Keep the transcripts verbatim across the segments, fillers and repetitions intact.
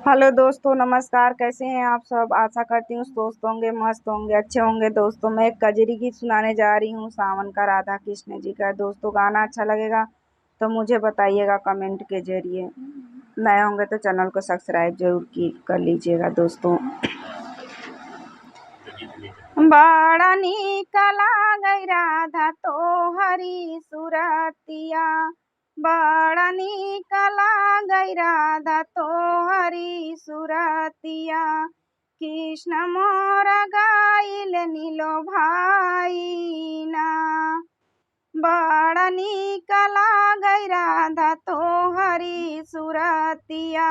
हेलो दोस्तों, नमस्कार। कैसे हैं आप सब? आशा करती हूँ स्वस्थ होंगे, मस्त होंगे, अच्छे होंगे। दोस्तों, मैं एक कजरी गीत सुनाने जा रही हूँ सावन का, राधा कृष्ण जी का। दोस्तों, गाना अच्छा लगेगा तो मुझे बताइएगा कमेंट के जरिए। नए होंगे तो चैनल को सब्सक्राइब जरूर की, कर लीजिएगा दोस्तों। बड़ा नीक लागै राधा तोहरी सुरतिया, बड़ा नीक लागै राधा तोहरी सुरतिया, कृष्ण मोर गाइले निलो भाई ना। बड़ा नीक लागै राधा तोहरी सुरतिया,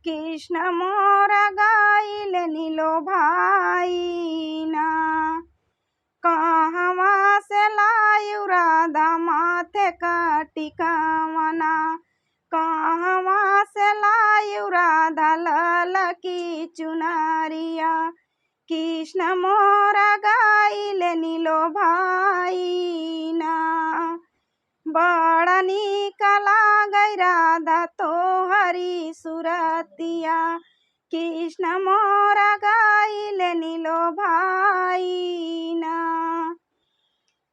कृष्ण मोर गाइले निलो भाई ना। कहवा से लायु राधा माथे का टिकावना, कहवा से लायु राधा ललकी चुनरिया, कृष्ण मोर गाइले निलो भाई ना। बड़ा नीक लागै राधा तोहरी सुरतिया, कृष्ण मोर गाइले निलो भाई ना।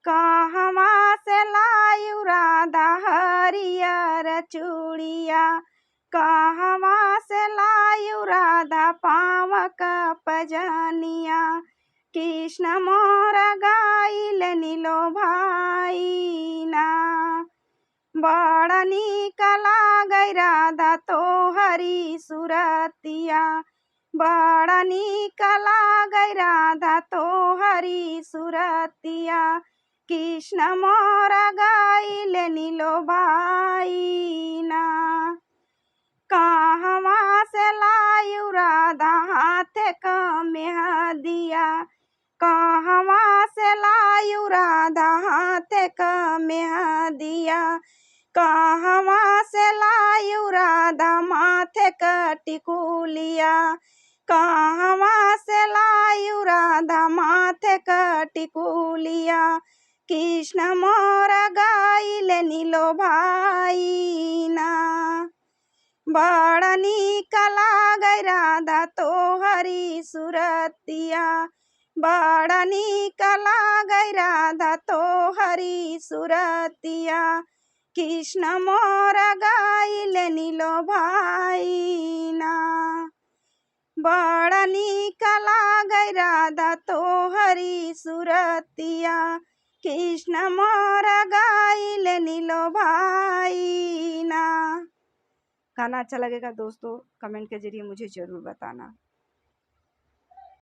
कहवा से लायु राधा हरियर चूड़िया, कहवा से लायु राधा पाँव का पजनिया, कृष्ण मोर गाइले निलो भाई ना। बड़ा नीक लागै राधा तोहरी सुरतिया, बड़ा नीक लागै राधा तोहरी सुरतिया, कृष्ण मोर गाइले निलो भाई ना। कहवा से लायु राधा हाथ का मेहदिया, कहवा से लायु राधा हाथ का मेहदिया, कहवा से लायु राधा माथे का टिकुलिया, कहवा से लायु राधा माथे का टिकुलिया, कृष्ण मोर गाइले निलो भाई ना। बड़ा नीक लागै राधा तोहरी सुरतिया, बड़ा नीक लागै राधा तोहरी सुरतिया, कृष्ण मोर गाइले निलो भाई ना। बड़ा नीक लागै राधा तोहरी सुरतिया, कृष्ण मोर गाइले निलो भाई ना। गाना अच्छा लगेगा दोस्तों, कमेंट के जरिए मुझे जरूर बताना।